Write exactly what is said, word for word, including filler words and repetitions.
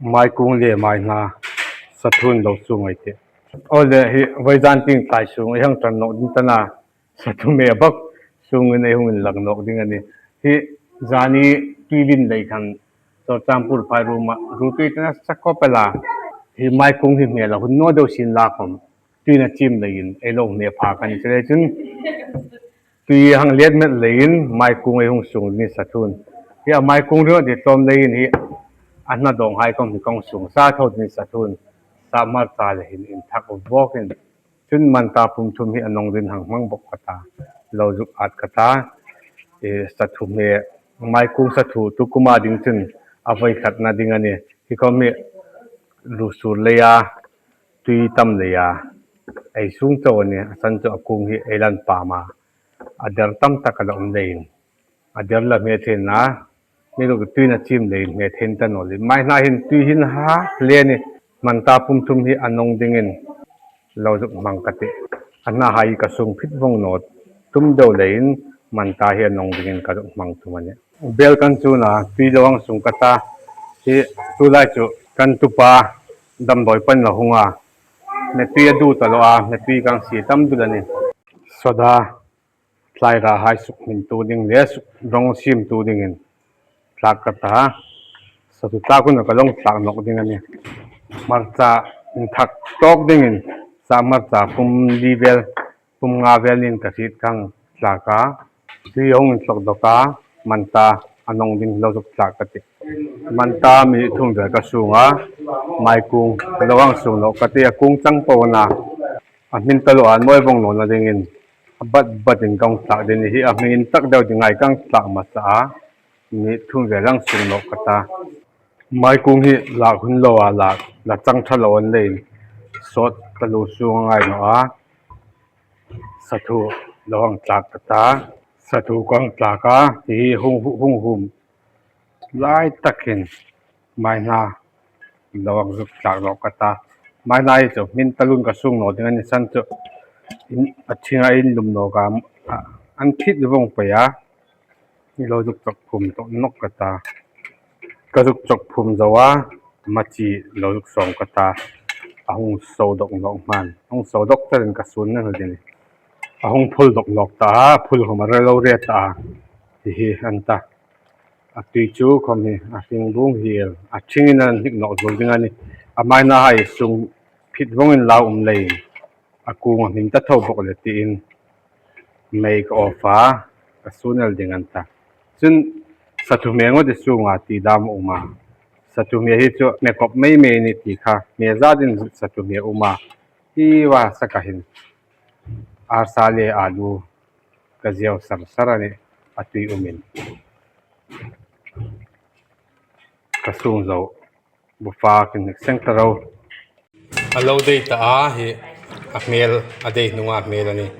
Maikung le maina sathu'n lo sung ei tih. Aw le, hi vawizan tieng tlai sung ei hang ṭan nawk ding ta a, sathu hme bak sungin ei hung inlang nawk ding a nih. Hi zani tuilin lei khan Churachandpur phai ruoma ruotui tena sakop a la. Hi maikung hi hmel a hun naw deu sien la khom, tuiin a chim leiin ei lo hme phak a ni. Chuleiin chun tui hang let met leiin maikung ei hung sung ni sathu'n. Hi a maikung ringot hi tlawm leiin hi a hna dawnghai khom hi kong sung sa tho ni sathu'n. Sa hmarcha le hin inthak bawkin. Chun manta pum thum hi a nawng dingin hang hmang bawk ka ta. Lo zuk at ka ta. E, sathu hme, maikung sathu tu kuoma ding chun a voi khatna ding a nih. Hi khom hi lusur leia, tui tam leia ei sung chau a nih. A san chu a kung hi ei lan pam a. A der tam tak a la um leiin. A der la hme thei a, ni lo tuiin a chim leiin hme thei ta naw lei. Maina hin tui hin ha le ni, manta pum thum hi a nawng dingin lo zuk hmang ka tih. A hnahai ka sung phit vong naw tum deu leiin manta hi a nawng dingin ka zuk hmang tum a nih. Bel kan chun a, tui lo hang sung ka ta. Hi tulai chu kan tupa Damdawi pan la hung a. Hmetui a du ta lo a, hmetui kan sie tam dul a nih. Soda, tlai rahai suk hmintu ding le suk rawng siemtu dingin tlak ka ta. Sathu tlak hun ka lo tlak nawk ding a nih. Hmarcha inthak tawk dingin sa hmarcha pum li vel, pum nga vel niin ka hriet khan tlak a. Tui hung intlawk dawk a, manta a nawng ding lo zuk tlak ka tih. Manta minute thum vel ka sung a, maikung lo hang sung nawk ka tih, a kung chang po a na. A hmin ta lo an mawi vong nawna dingin a bat batin kan tlak ding hi, a hming intak deu ding a kan tlak hmasa a, minute thum vel hang sung nawk ka ta. Maikung hi lak hun lo a lak, la chang ṭha lo an leiin sawt ka lu sung a ngai naw a. Sathu lo hang tlak ka ta. Sathu kan tlak a, hi hung, hung hum lai takin maina lo hang zuk tlak nawk ka ta. Maina hi chu hmin ta lun ka sung naw ding a ni san chu. In, a ṭhinga in lum nawk a, a, an thit vong pei a. Ni lo zuk chawk phum tawk nawk ka ta. Ka zuk chawk phum zo a, machi lo zuk sawm ka ta. A hung so dawk nawk hman. A hung so dawk takin ka sun na hnu ding. A hung phul dawk nawk ta a, phul hum a re lo re ta a. Hi hi an ta. A tui chu khom hi, a hring bung hiel. A ṭhingin an hnik nawk zuol ding a nih. A maina hai sung phit vongin lau um leiin. A kung a hmin ta tho bawk le tiin mei ka off a, ka sun el ding an ta. Chun sathu hme ngot i sunga ti dam a um a. Sathu hme hi chu hme kop mei mei ni ti kha, hme zatin sathu hme a um a. Hi va sa ka hin arsa le alu ka ziau sar sar a nih, a tui umin. Ka sung zo. Bufa kin hnik seng ta ro. A lo dei ta a hi, a hmel, a dei hnunga hmel a nih.